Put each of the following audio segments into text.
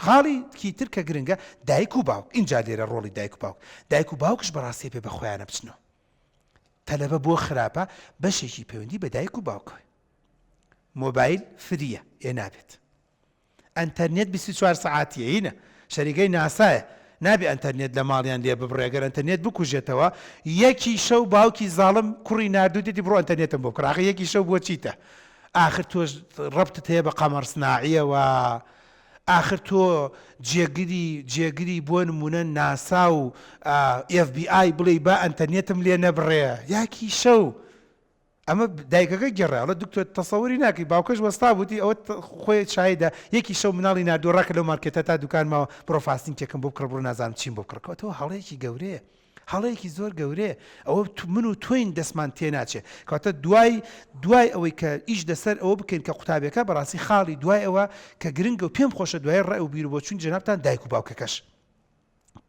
خاڵی کی تر کە گرنگە دایک و باوک، ئینجا لێرە ڕۆڵی دایک و باوک، دایک و باوکش بەڕاستی ئەبێ بە خۆیانە بچنەوە. تەلەبە بۆ خراپە بەشێکی پەیوەندی بە دایک و باوکەوەیە. مۆبایل فریە ئێ نابێت. ئەنتەرنێت 24 سەعاتیە هینە شەریگەی ناسایە نابێ ئەنتەرنێت لە ماڵیان لێ ببڕێ گەر ئەنتەرنێت بکوژێتەوە یەکی شەو باوکی زاڵم کوڕی ناردووتێتی بڕۆ ئەنتەرنێتم بۆ بکڕ ئاخر یەکی شەو بۆ چیتە ئاخر تۆش ڕەبتت هەیە بە قەمەڕ سناعیەوە ئاخر تۆ جێگری جێگری بۆ نمونە ناسا و ئێف بی ئای بڵێی با ئەنتەرنێتم لێ نەبڕێ یاکی شەو ئەمە دایکەکە گێڕای ئەڵێ دکتۆر تەسەوری ناکەی باوکەش وەستا بوو وتی ئەوە خۆی شایدە یەکی شەو مناڵی ناردووە ڕاکە لەو مارکێتە تا دوکان ماوە بڕۆ فاستینکێکم بۆ بکڕ بڕۆ نازانم چیم بۆ بکڕ کەواتە ئەوە هەڵەیەکی گەورەیە هەڵەیەکی زۆر گەورەیە ئەوە من و تۆین دەستمان تێناچێ کەواتە دوای دوای ئەوەی کە ئیش لەسەر ئەوە بکەین کە قوتابیەکە بەڕاستی خاڵی دوای ئەوە کە گرنگە و پێم خۆشە دوای ڕای و بیر و بۆچوونی جەنابتان دایک و باوکەکەش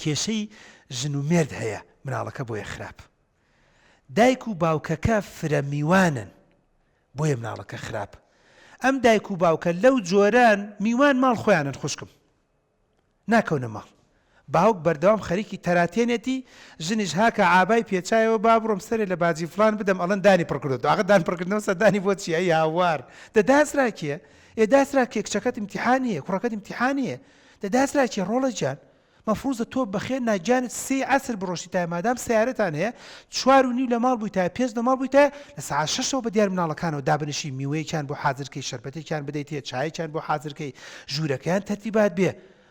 کێشەی ژن و مێرد هەیە مناڵەکە بۆیە خراپ دایک و باوکەکە فرە میوانن بۆیە مناڵەکە خراپ ئەم دایک و باوکە لەو جۆرەن میوان ماڵ خۆیانن خوشکم ناکەونە ماڵ باوک بەردەوام خەریکی تەراتێنێتی ژنیش هاکە عابای پێچایەوە با بڕۆم سەرێ لە باجی فڵان بدەم ئەڵێن دانی پڕ کردۆتەوە ئاخر دان پڕکردنەوە سەردانی بۆ چیە ئەی هاوار دە داسرا کێ ئێ داسرا کێ کچەکەت ئیمتیحانیە کوڕەکەت ئیمتیحانیە دە داسرا کێ ڕۆڵە گیان مەفروزە تۆ بەخێر نا گیانت سێی عەسر بڕۆشتیتایە مادام سەیارەتان هەیە 4:30 لە ماڵ بوویتایە 5 لە ماڵ بوویتایە لە سەعات 6ەوە بە دیار مناڵەکانەوە دابنیشی میوەیەکیان بۆ حازر کەی شەربەتێکیان بدەیتێ چایەکیان بۆ حازر کەی ژوورەکەیان تەرتیبات بێ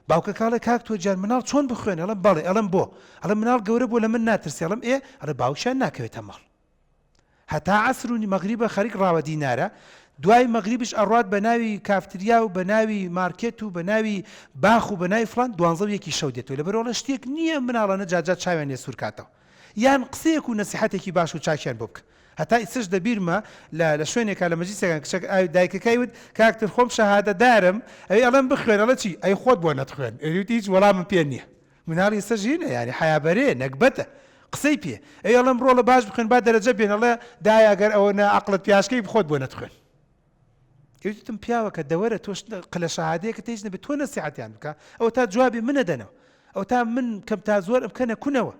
باوکەکە ئەڵێ کاک تۆ گیان مناڵ چۆن بخوێنێ ئەڵێم بەڵێ ئەڵێم بۆ ئەڵێ مناڵ گەورە بووە لە من ناترسێ ئەڵێم ئێ ئەڵێ باوکیان ناکەوێتە ماڵ هەتا عەسر و مەغریبە خەریک ڕاوە دینارە، دوای مەغریبیش ئەڕوات بە ناوی کافتریا و بە ناوی مارکێت و بە ناوی باخ و بە ناوی فڵان دوانزە و یەکی شەو دێتەوە لەبەرئەوە ئەڵێ شتێک نییە ئەم مناڵانە جارجار چاویان لێ سوور کاتەوە یان قسەیەک و نەسیحەتێکی باش و چاکیان بۆ بکە هەتا ئیستەش دەبیرمە لە لە شوێنێکا لە مەجلیسێکان کچەک ئاوی دایکەکەی وت کاک تر خۆم شەهادەدارم ئەوی ئەڵێم بخوێن ئەڵێ چی ئەی خۆت بۆ نەتخوێن ئەوی وتی هیچ وەڵامم پێ نییە مناڵی ئێستا ژینە یانی حەیابەرێ نەگبەتە قسەی پێ ئەی ئەڵێم ڕۆڵە باش بخوێن با دەرەجە بێن ئەڵێ دایە ئەگەر ئەوەنە عەقڵت پیاشکەی خۆت بۆ نەتخوێن وتم پیاوەکە دەوەرە تۆش قلە شەهادەیەکە تێیش نەبێت تۆ نەسیحەتیان بکە ئەوە تا جوابی منە دەنەوە ئەو تا من کەم تا زۆر بکەنە کونەوە.